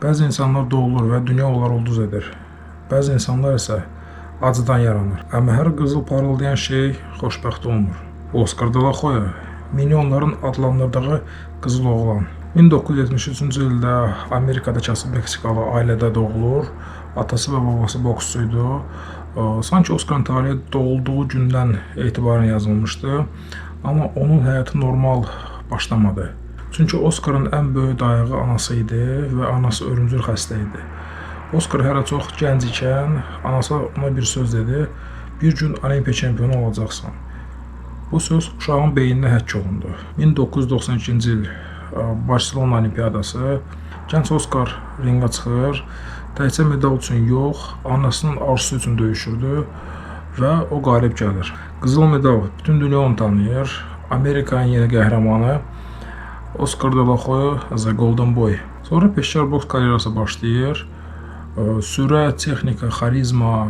Bəzi insanlar doğulur və dünya onları ulduz edir. Bəzi insanlar isə acıdan yaranır. Amma hər qızıl parıldayan şey xoşbəxt olmur. Oscar de la Hoya, milyonların adlandırdığı qızıl oğlan. 1973-cü ildə Amerikada kasıb Meksikalı ailədə doğulur. Atası və babası boksçu idi. Sanki Oscarın taleyi doğulduğu gündən etibarən yazılmışdı. Amma onun həyatı normal başlamadı. Çünki Oscarın ən böyük dayağı anası idi və anası ölümcül xəstə idi. Oscar hələ çox gənc ikən anası ona bir söz dedi: "Bir gün Olimpiya çempionu olacaqsan." Bu söz uşağın beyninə həkk olundu. 1992-ci il Barselona Olimpiyadası. Gənc Oscar rinqə çıxır. Təkcə medal üçün yox, anasının arzusu üçün döyüşürdü və o qalib gəlir. Qızıl medal, bütün dünya onu tanıyır. Amerikanın yeni qəhrəmanı Oscar de la Hoya, The Golden Boy. Sonra peşəkar boks karyerası başlayır. Sürət, texnika, xarizma.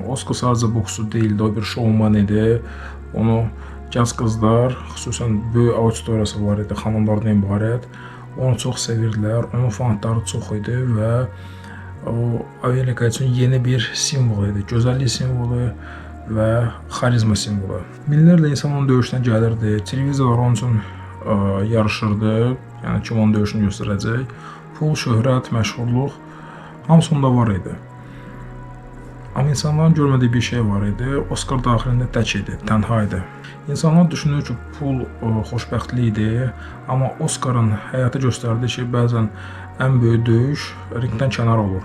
Oscar sadəcə boksçu deyildi, o bir şouman idi. Onu gənc qızlar, xüsusən böyük auditoriyası var idi, xanımlardan ibarət. Onu çox sevirdilər, onun fanatları çox idi və o Amerika üçün yeni bir simvol idi. Gözəllik simvolu və xarizma simvolu. Minlərlə insan onun döyüşünə gəlirdi. Televizorlar onun üçün yarışırdı. Yəni kim onun döyüşünü göstərəcək. Pul, şöhrət, məşhurluq hamısı onda var idi. Amma insanların görmədiyi bir şey var idi. Oscar daxilində tək idi, tənha idi. İnsanlar düşünür ki, pul xoşbəxtlik idi, amma Oscarın həyatı göstərdi ki, bəzən ən böyük döyüş ringdən kənar olur.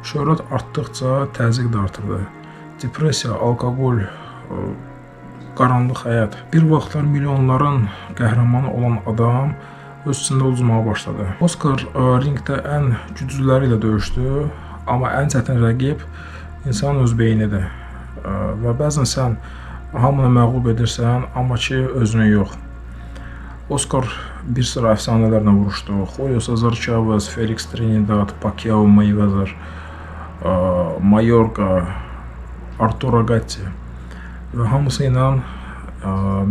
Şöhrət artdıqca təzyiq də artırdı. Depressiya, alkoqol, qaranlıq həyat. Bir vaxtlar milyonların qəhrəmanı olan adam öz içində uduzmağa başladı. Oscar ringdə ən güclüləri ilə döyüşdü, amma ən çətin rəqib insanın öz beynidir. Və bəzən sən hamını məğlub edirsən, amma ki özünü yox. Oscar bir sıra əfsanələrlə vuruşdu. Julio Cesar Chavez, Felix Trinidad, Pacquiao, Mayweather, Mayorga, Arturo Gatti və hamısı ilə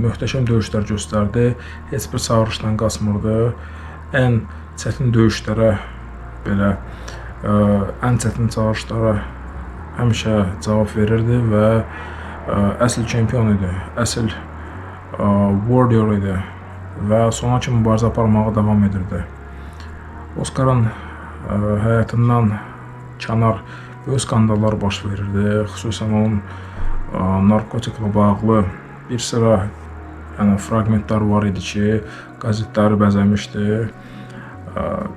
möhtəşəm döyüşlər göstərdi. Heç bir çağırışdan qaçmırdı. Ən çətin döyüşlərə belə ən çətin çağırışlara həmişə cavab verirdi və əsl çempion idi. Əsl warrior idi və sona kimi mübarizə aparmağa davam edirdi. Oscarın həyatından kənar böyük skandallar baş verirdi. Xüsusən onun narkotiklə bağlı bir sıra, yəni fraqmentlər var idi ki, qəzetləri bəzəmişdi.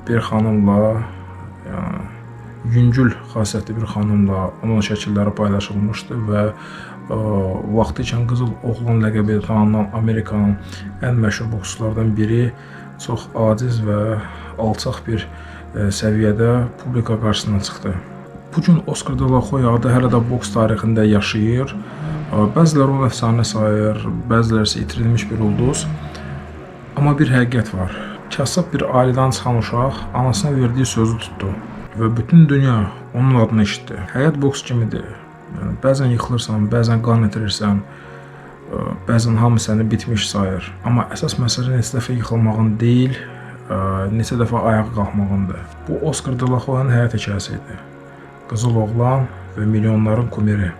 Bir xanımla, yəni yüngül xasiyyətli bir xanımla onun şəkilləri paylaşılmışdı və vaxtı ikən Qızıl Oğlan ləqəbi ilə tanınan Amerikanın ən məşhur boksçulardan biri çox aciz və alçaq bir səviyyədə publika qarşısına çıxdı. Bu gün Oscar de la Hoya adı hələ də boks tarixində yaşayır. Bəziləri onu əfsanə sayır, bəziləri isə itirilmiş bir ulduz. Amma bir həqiqət var. Kasıb bir ailədən çıxan uşaq anasına verdiyi sözü tutdu və bütün dünya onun adını eşitdi. Həyat boks kimidir. Yəni bəzən yıxılırsan, bəzən qan itirirsən, bəzən hamı səni bitmiş sayır. Amma əsas məsələ neçə dəfə yıxılmağın deyil, neçə dəfə ayağa qalxmağındır. Bu Oscar de la Hoyanın həyat hekayəsi idi. Qızıl oğlan və milyonların kumiri.